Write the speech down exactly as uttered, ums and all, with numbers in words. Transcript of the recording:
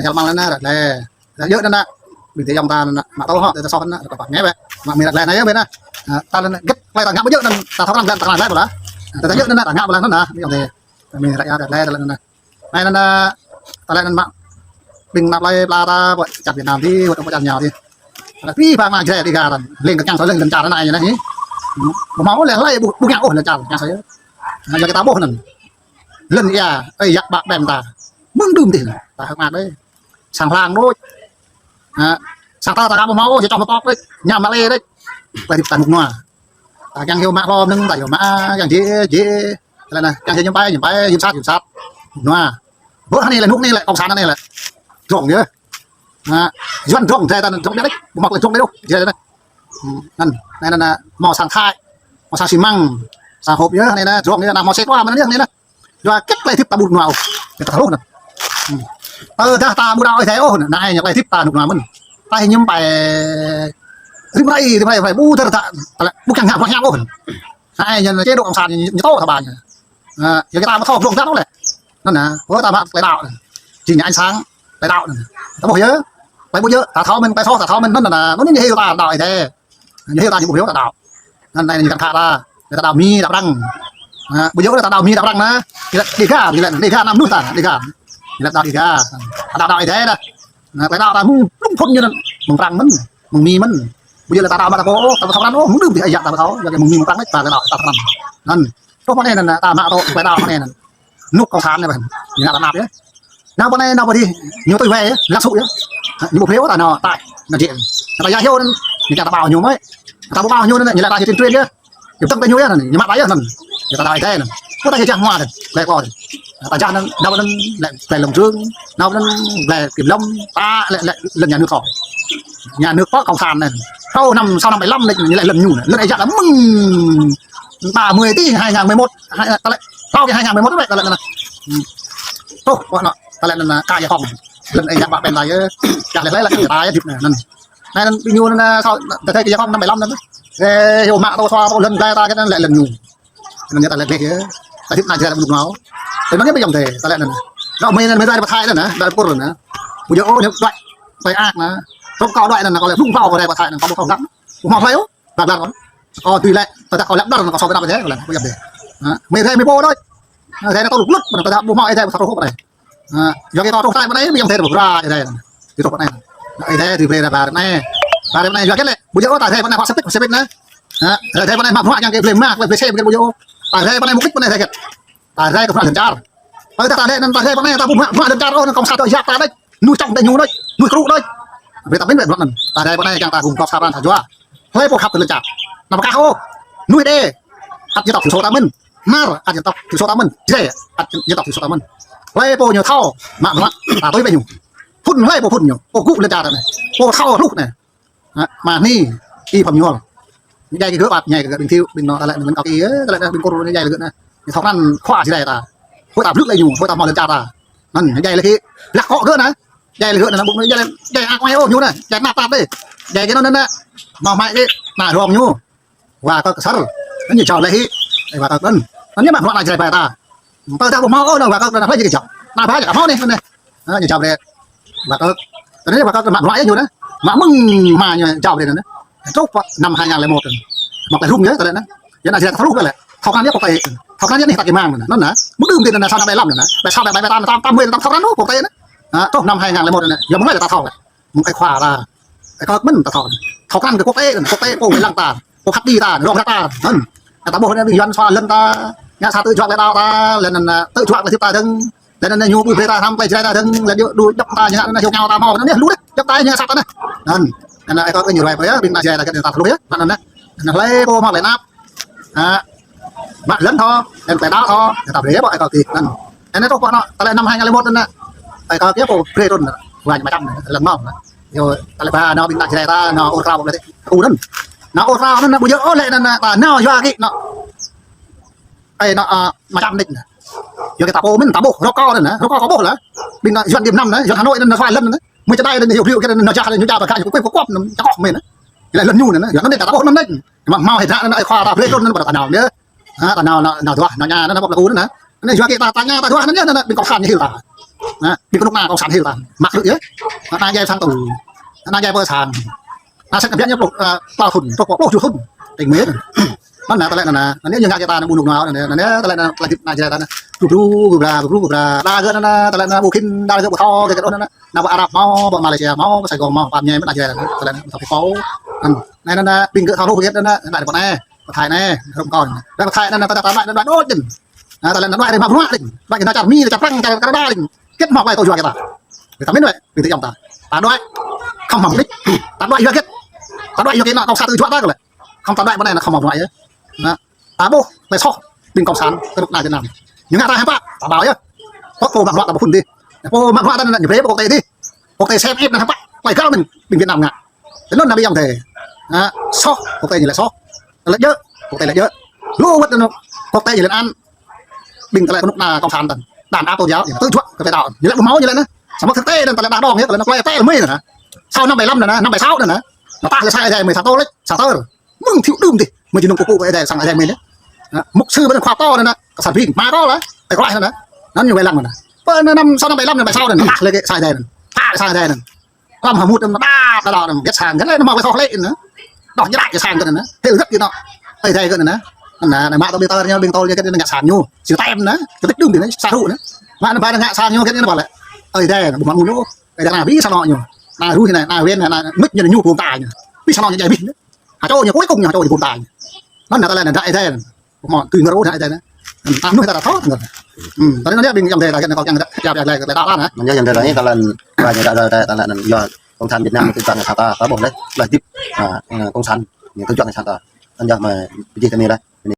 Čar măng anŭn anai, ră lĕ. Ră yơh anŭn anai. Ƀing tơ yŏng ta anŭn anai, mă tơlơi hŏ, tơ soh anŭn anai, ră kơpă ngă bĕ. Mă mĭ ră lĕ anai yơh bĕ anai. Ă, ta anŭn anai, gĕt, tơlơi ta ngă ƀu djơ̆ anŭn, ta thâo krăn lĕ, ta krăn lĕ ƀu lah. Ă, tơ yơh anŭn anai, ta ngă ƀu lah anŭn anai, ƀing yŏng tơ. Mĭ ră yơh ră lĕ, tơlơi anŭn anai. Anai anŭn anai, tơlơi anŭn mă. Ƀing anăp laĭ pla ta, ƀu čăp Việt Nam ti, ƀu čăp čar ñu ti. Tơlơi pĭ pha mă jrê Đêga ta. Leng kơ kiăng soi leng lŏn čar anai ñu anai. Ƀu hmâo lĕ hlơi ƀu, ƀu kiăng ôh lŏn čar, kiăng soi. Anai yua kơ ta ƀuh anŭn. Lŏn ia, ơi yă ƀă ƀĕn ta. Mơ̆ng đưm tih, ta hơ̆k mơak đơi. Sang hlang đôč. Ha, sang ta ta ka ƀu hmâo, či čŏng pơtŏk đôč. Ñam mă lĕ đôč. Tơlơi hơdip ta rơnŭk rơnua. Ta kiăng hyu mă hlô mơnơ̆ng, ta hyu mă, kiăng jĕ, jĕ. Tơlơi anŭn, kiăng jĕ ñu pơai, ñu pơai, yŭm sat, yŭm sat. Rơnŭk rơnua. Bơ anai lĕ, rơnŭk anai lĕ, cộng sản anai lĕ. Drŏng yơh. Ha, Yuan drŏng, drŏng ta anŭn drŏng biă đôč. Ƀu hmâo tơlơi drŏng đôč, drŏng anai. Hm, anŭn, anai anŭn, hmâo sang Thái, hmâo sang xi măng, sang hộp yơh, anai anŭn, drŏng yơh, anŭn hmâo sĕt wa mơ̆n yơh, anai anŭn. Yua kơ tơlơi hơdip ta ƀu rơnŭk rơnua ôh. Kơ ta thâo anŭn. Hm. Tơdah ta ƀu đaŏ Ơi Adai ôh, anŭn, anai ñu tơlơi hơdip ta rơnŭk rơnua mơ̆n. Ta hĭ ñu pơai rĭm hrơi, rĭm hrơi, hrơi ƀu tơr ta, ta lĕ ƀu kiăng ngă bruă hiam ôh. Anai ñu chế độ cộng sản ñu, ñu tŏ ta ƀă ñu. Ă, yua kơ ta ƀu thâo bruă ta ôh lĕ. Anŭn anai, ƀu ta mă tơlơi đaŏ anai. Jing ñu ánh sáng, tơlơi đaŏ anai. Ta ƀuh yơh. Tơlơi ƀu djơ̆, ta thâo mơ̆n, tơlơi soh ta thâo mơ̆n, anŭn anai. Anŭn ñu hil ta đaŏ Ơi Adai. Ñu hil ta ñu ƀu hil ta đaŏ. Anŭn anai ñu kăn khă ta. Ñu ta đaŏ Mi, đaŏ Prăng. Ă, ƀu djơ̆ ta đaŏ Mi, đaŏ Prăng anai. Ñu lĕ Đêga, ñu lĕ Đêga anăm mơnuih ta, Đêga. Ñu lĕ đaŏ Đêga. Ta đaŏ Ơi Adai anai. Anai, tơlơi đaŏ ta mơ̆ng, mơ̆ng phŭn ñu anŭn. Mơ̆ng Prăng mơ̆n. Mơ̆ng Mi mơ̆n. Ƀu djơ̆ lĕ ta đaŏ mă ta pô, ta ƀu thâo krăn ôh, mơ̆ng đưm tih ơi yă ta ƀu thâo, yua kơ mơ̆ng Mi mơ̆ng Prăng đôč, ta kơ đaŏ, ta krăn. Anŭn. Truh pơ anai anŭn, ta mă tơlơi đaŏ pơ anai anŭn. Rơnŭk cộng sản anai ƀă. Ñu ngă ta năp yơh. Nao pơ anai, nao pơ adih, ñu tui wai yơh, lăng sŭ yơh. Ñu ƀu brơi ôh ta nao ataih, nao jĕ. Ta yua hyu anŭn, ñu kiăng ta ƀao ñu mơ̆n. Ta ƀu ƀao ñu anŭn, ñu laĭ ta hyu tuyên truyền yơh. Ñu tơ̆ng ta ñu yơh anŭn, ñu mă ta yơh anŭn. Ñu ta đaŏ Ơi Adai anŭn. Ƀu ta hyu jah hmua anŭn, glaĭ klô anŭn. Ta jah anŭn, nao pơ anŭn, glaĭ, glaĭ lŏm drơ̆ng, nao pơ anŭn, glaĭ kiểm lâm, ta lĕ, lĕ, lŏn nhà nước thôi. Nhà nước có cộng sản anŭn. Sau năm, sau năm bảy lăm anŭn, ñu lĕ lŏn ñu anŭn. Lŏn ơi yă ta mơ̆ng ba mươi tỉ hai ngàn mười một, hai, ta lĕ, sau kơ hai ngàn mười một tơlơi, ta lĕ anŭn. Hm. Tuh, ƀuh anŭn, ta lĕ anŭn, ka giải phóng. Lŏn ơi yă ƀă ƀĕn ta yơh. Čar lĕ lĕ lĕ, ta yơh hơdip anŭn. Anai anŭn, ƀing ñu anŭn, sau, ta thâo kơ giải phóng năm bảy lăm anŭn. Ơ, hyu mă tơlơi soh, tơlơi lŏn Đêga ta kơ anŭn lĕ lŏn ñu. Anŭn ñu ta lĕ gleh yơh. Ta hơdip anai jrê ta ƀu rơnŭk rơnua ôh. Tơlơi anŭn ñu ƀu yom tơlơi, ta lĕ anŭn. Anŭn mơ̆ng anai mơ̆ng ta rai pơ Thái anŭn, rai pơ Kur anŭn. Ƀu djơ̆ ôh, ñu đuaĭ, đuaĭ ak anŭn. Rŏng kâo đuaĭ anŭn, kâo lĕ blung hlâo kơ rai pơ Thái anŭn, kâo ƀu thâo krăn. Ƀu hmâo hlơi ôh. Ƀlak ƀlak kâo. Kâo tui lĕ, tơdah kâo lĕ đơr anŭn kâo sô pơđăp ôh, kâo lĕ, ƀu yom tơlơi. Ha, mơ̆ng rai mơ̆ng pô đôč. Ha, rai anŭn tơlŭk lŭk, tơdah ƀu hmâo rai, ƀu thâo truh pơ anai. Ha, yua kơ kâo truh Thái pơ anai, ƀu yom tơlơi ƀu rai rai. Truh pơ anai. Rai Thái tui brơi rai pơ anai. Pơ anai yua kơ lĕ, ƀu djơ̆ ôh, ta rai pơ anai, hmâo sĕ pit, sĕ pit anai. Ha, rai Thái pơ anai, hmâo bruă kiăng kơ blơi mă, blơi sĕ pit ƀu djơ̆ ôh. Ta rai pơ anai mục đích pơ anai rai kơ. Ta rai kơ bruă lŏn čar. Ơ, ta, ta rai anŭn, ta rai pơ anai, ta ƀu mă, mă lŏn čar ôh, anŭn cộng sản ta yap ta đôč. Mơnuih čŏng ta ñu đôč, mơnuih krŭ đôč. Brơi ta pơmĭn wơ̆t bruă anŭn. Ta rai pơ anai kiăng ta gum gôp sa pran sa jua. Hlơi pô khăp tơlơi lŏn čar. Anăm pơkah ôh. Mơnuih đe. Ăt dân tộc thiểu số ta mơ̆n. Nar, ăt dân tộc thiểu số ta mơ̆n. Jrê, ăt dân tộc thiểu số ta mơ̆n. Hlơi pô ñu thâo, mă mă, ta tui bĕ ñu. Phŭn hlơi pô phŭn ñu. Pô gŭ lŏn čar anai. Pô thâo hluh anai. Ha, mă anai, ih pham ñuôl. Ñu djai kơ gơ̆ ƀă, djai kơ gơ̆ ƀing Thiu, ƀing anŭn ta lĕ, ƀing Kơk Ki, ơ, ta lĕ, ƀing Kur ñu djai kơ gơ̆ anai. Ñu thâo krăn khua Jrai ta. Huĭ ta blư̆ lĕ ñu, huĭ ta hmâo lŏn čar ta. Anŭn, ñu djai lĕ kơ, lăk akŏ gơ̆ anai. Djai lĕ gơ̆ anai, ƀu djai lĕ, djai ak mai ôh ñu anai, djai năp tap đơi. Djai kơ anŭn anai, hmâo hmăi kơ, anai rong ñu. Wa kơ kơsăr. Anŭn ñu jao lĕ hĭ. Ơ, wa kơ anŭn. Anŭn ñu mă bruă anai Jrai pơ ta. Pơ ta ƀu hmâo ôh, anŭn wa kơ anŭn hlơi jing kơ jao. Anai ba jing hmâo anai, anai. Ha, ñu jao brơi. Wa kơ. Anŭn ñu wa kơ mă bruă yơh ñu anai. Mă mơ̆ng hmua ñu jao brơi anŭn. Truh pơ năm hai ngàn lẻ một anŭn. Mă tơlơi rŭng yơh, tơlơi anŭn. Yua anai Jrai ta thâo hluh kơ lĕ. Thâo krăn yơh, quốc tế. Thâo krăn yơh anai ta kơ mang anŭn. Anŭn anai. Mơ̆ng đưm tih anŭn, sau năm bảy lăm anŭn. Bảy sau bảy, bảy tám, ta, ta mơi ta thâo krăn ôh, quốc tế anŭn. Ha, truh năm hai ngàn lẻ một anŭn. Yua mơ̆ng hlơi ta thâo lĕ. Mơ̆ng ơi khua ta. Ơi Kơk mơ̆n ta thâo. Thâo krăn kơ quốc tế, quốc tế pô wai lăng ta. Pô khăp đi ta, rong ră ta. Anŭn. Ta ƀuh anai ƀing Yuan sua lŏn ta. Ngă sa tơlơi juă lĕ đaŏ ta, lĕ anŭn, tơlơi juă lĕ hơdip ta dơ̆ng. Lĕ anŭn ñu ƀu brơi ta hrăm tơlơi Jrai ta dơ̆ng, lĕ ñu đuaĭ djŏp ta, ñu ngă anŭn hiu kơngiao ta hmâo, anŭn ñu hluh đôč, djŏp ta ñu ngă sat ta anai. Anŭn. Anŭn ơi Kơk ñu ruai pơ yơh, ƀing ană Jrai ta kơ ta thâo hluh yơh, anŭn anai. Anŭn hlơi pô hmâo tơlơi năp. Ha. Mă lŏn thâo, lŏn tơlơi đaŏ thâo, ta brơi ƀă ơi Kơk kơ anŭn. Anŭn truh pơ anŭn, tơlơi năm hai ngàn lẻ một anŭn. Ơi Kơk kơ pô brơi trŭn, wa ñu mă čăm, lŏn mơ̆ng. Yua, tơlơi ba nao ƀing ană Jrai ta, nao ur krao ƀơi lĕ. U anŭn. Nao ur krao anŭn, ƀu djơ̆ ôh lĕ anŭn, ta nao yua kơ, nao. Ơi, nao, a, mă čăm đôč anŭn. Yua kơ ta pô mơ̆n, ta ƀuh, rŏk kâo anŭn, rŏk kâo kâo ƀuh lah. Ƀing ană Yuan Việt Nam anŭn, Yuan Hà Nội anŭn, nao sua lŏn anŭn. Mơi čơđai anŭn, hyu hyu kơ anŭn, nao jah anŭn, ñu ja ta gah, ñu kuai kuai kuai anŭn, čơkŏk mơi anŭn. Lĕ lŏn ñu anŭn, Yuan anŭn ta ƀuh anŭn đôč. Mă hmâo hơdră anŭn, ơi khua ta brơi trŭn anŭn, ƀu ta nao anŭn. Ha, ta nao, nao, nao duah, nao ña, nao, nao pŏk laku anŭn, anŭn. Anŭn yua kơ ta, ta ña, ta duah anŭn, anŭn, anŭn, ƀing cộng sản ñu hil ta. Anŭn, ƀing kơnuk kơna kông sản hil ta. Mă krư̆ yơh. Anŭn, anai djai sang tŭ. Anŭn, anai djai pơ sang. Anŭn, sĭt kơ biă ñu pluh, ơ, pluh thŭn, pluh, pluh tơjuh thŭn. Tring mĕt. Anŭn, anŭn, tơlơi anŭn, anŭn. Anŭn, ñu ngă kơ ta anŭn ƀu nŭk nua anŭn, anŭn, tơlơi anŭn, tơlơi hơdip anŭn djai ta anŭn. Bru bru, bru bra, bru bru bra. Đa gơ̆ anŭn, anŭn, tơlơi anŭn ƀu khĭn, đa gơ̆ ƀu thâo, gơ̆ gơ̆ anŭn, anŭn. Anŭn, ƀu Arab hmâo, ƀu Malaysia hmâo, ƀu Sài Gòn hmâo, ƀu Miên, anŭn djai ta anŭn. Tơlơi anŭn, tơlơi pô. Anŭn, anŭn, anŭn, ƀing gơ̆ thâo hluh gơ̆ anŭn, anŭn, anŭn, anŭn. Pơthai anai, rŏng kông. Đa pơthai anŭn, anŭn, ta, ta, ta, anŭn, anŭn, anŭn, đôč jing. Anŭn, tơlơi anŭn, anŭn, anŭn, ƀu hmâo anŭn, anŭn, anŭn, čar Mi, čar Prăng, čar Kanada jing. Hơget hmâo tơlơi tŭ juă kơ ta. Kơ ta min wơ̆t, ƀing ta yom ta. Ta đuaĭ, khŏm hmâo mục đích. Ta đuaĭ yua hơget. Ta đuaĭ yua kơ anŭn kông sản tŭ juă ta kơ lĕ. Khŏm ta đuaĭ pơ anai anŭn khŏm hmâo tơlơi yơh. Anŭn, ta ƀuh, tơlơi soh, ƀing kông sản, kơnuk kơna Việt Nam. Ñu ngă ta hiam pă, ta ƀuh yơh. Pô, pô mă bruă ta ƀu phŭn dih. Pô mă bruă ta anŭn ñu brơi pơ quốc tế dih. Quốc tế sem ip anŭn hiam pă, tơlơi găl mơ̆n, ƀing Việt Nam ngă. Tui anŭn anŭn ƀing ayŏng adơi. Anŭn, soh, quốc tế ñu laĭ soh. Laĭ djơ̆, quốc tế laĭ djơ̆. Lu wơ̆t anŭn, quốc tế ñu laĭ anŭn. Ƀing tơlơi kơnuk kơna kông sản ta anŭn. Đàn áp tôn giáo, ñu tŭ juă kơ tơlơi đaŏ. Ñu laĭ ƀu hmâo ñu laĭ anŭn. Samơ̆ thực tế anŭn tơlơi đaŏ đong yơh, tơlơi anŭn tơlơi tơlơi mơi anŭn. Sau năm bảy lăm anŭn, năm bảy sáu anŭn. Anŭn ta laĭ sang Ơi Adai mơi sa tô lĕ, sa tơl. Mơ̆ng thiu đưm dih, mơi jơnum pơpŭ Ơi Adai sang Ơi Adai mơi anŭn. Anŭn, mục sư ƀơi anŭn khua pơtô anŭn, kơ sản ƀing, mă kơ lĕ, tơlơi kơ lĕ anŭn. Anŭn ñu wai lăng anŭn. Pơ anŭn năm sau năm bảy lăm anŭn, bảy sáu anŭn, ta laĭ kơ sa Ơi Adai anŭn. Ta laĭ sa Ơi Adai anŭn. Khŏm hmâo mŭt anŭn, đa, đa, đa, anŭn, hơget sang, hơget lĕ, anŭn hmâo tơlơi soh lĕ anŭn. Đôč ñu đaŏ kơ sang kơ anŭn. Hil hơget kơ anŭn. Ơi Adai kơ anŭn. Anŭn, anŭn, mă tơlơi ƀing tơlơi ñu, ƀing tơlơi ñu, hơget anŭn ngă sang ñu. Sĭt tơm anŭn. Kơtĭk đưm dih anŭn, sa hrup anŭn. Mă anŭn ƀai anŭn ngă sang ñu, hơget anŭn ƀai lĕ. Ơi Adai anŭn, ƀu hmâo mŭt ôh. Ơi Adai anŭn, ƀing sang anŏ ñu. Anŭn, ruh anŭn, anŭn, win anŭn, anŭn, mŭt ñu anŭn ñu pơm ta anŭn. Ƀing sang anŏ ñu djai ƀing anŭn. Hơčô ñu kuih kông ñu, hơčô ñu pơm ta anŭn. Anŭn, anŭn, tơlơi anŭn, Ơi Adai anŭn. Mơ̆n tui ngơ̆ rơ̆ anŭn Ơi Adai anŭn. Anŭn, anŭn ta thâo ngơ̆. Hm, tơlơi anŭn ƀing ayŏng adơi ta kơ anŭn kâo kiăng đa, đa, đa, đa, đa, đa, anŭn. Anŭn yơh ayŏng adơi anai tơlơi anŭn, ƀai ñu đa, đa, đa, tơlơi anŭn yua kông sản Việt Nam ñu tŭ juă ngă sang ta, ta ƀuh lĕ, tơlơi hơdip, anŭn, kông sản ñu tŭ juă ngă sang ta. Anŭn yơh mơi pơjing tơlơi anai.